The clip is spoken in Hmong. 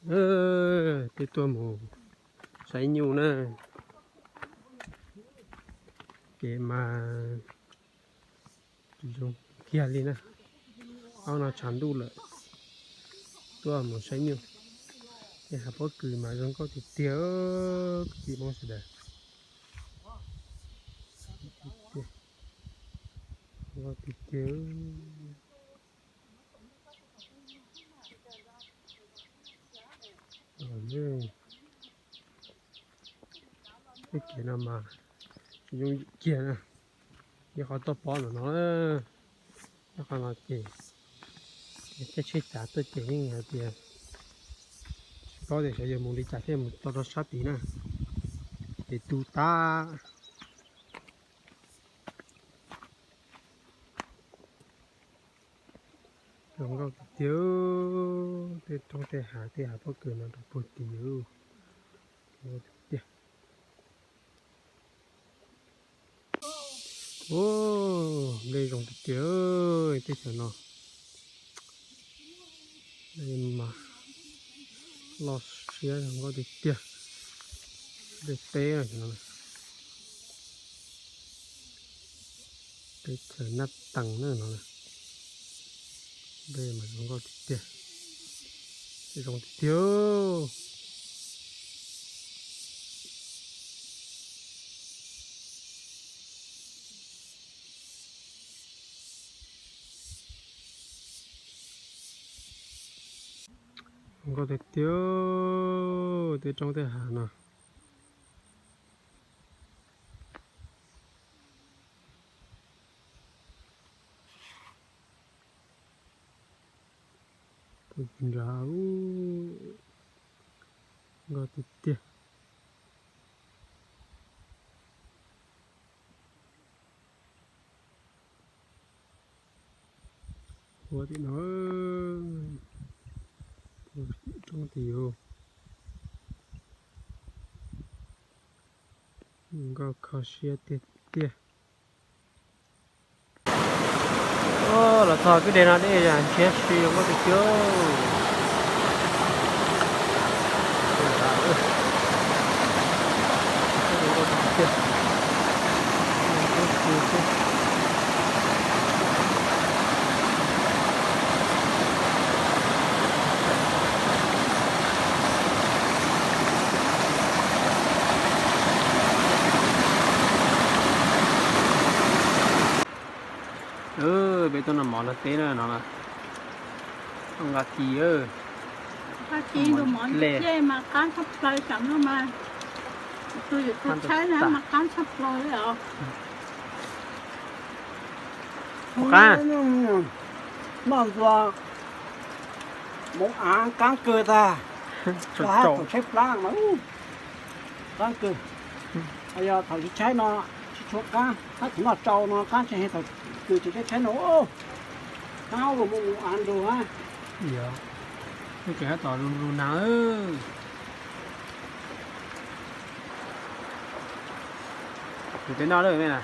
Peb tuaj mus saib nyuj na. Kev mas zoo kiag li na. Ob no tshav ntuj lawm, tuaj mus saib nyuj. Tej hav pob kws mas zoo nkauj tiag tiag, kwv tij Hmoob sawv daws. Zoo nkauj tiag tiag. Tej kev no mas zoo yim kiag na. Ib qhov toj pob ntawm no, ib qhov no ces tej tsheb cav tuaj ces yeej hais tias tsis paub tias xyov yuav mus li cas thiaj mus txog rau sab tid na, ces tu tag. Zoo nkauj tiag tiag, tej roob tej hav tej hav pob kws no rau puag tid. Zoo nkauj tiag tiag. Nplej zoo tiag tiag, teb chaws no mas loj siab zoo nkauj tiag tiag. Nplej teb no, teb chaws Nab Tees na no. Nplej mas zoo nkauj tiag tiag, zoo tiag tiag. Zoo nkauj tiag tiag, tej roob tej hav no. Puag nrad, nkauj tiag tiag. Ua tim no, roob tim, nkauj kho siab tiag tiag. Los txog kwj deg no dej ntshiab si nkauj tiag tiag. Peb tuaj noj mov noj teb na no. Nqa kis, nqa kis ntu mov ntu cej mas qab tshaj plaws, tsam no mas tus yawm tus tshaib na mas qab tshaj plaws li os. Qab, noj ntxuag mus av qab kawg tag. Thaum tshaib plab mas qab kawg. Yog thaum tshaib no tsis tshua qab, tab thaum noj tsau no qab tsis heev, thaum kws tsis tshaib tshaib no qab mus mus av nrug na. Yog, nej tseem tab tom lug lug nag. Tus peb noj lawm me na.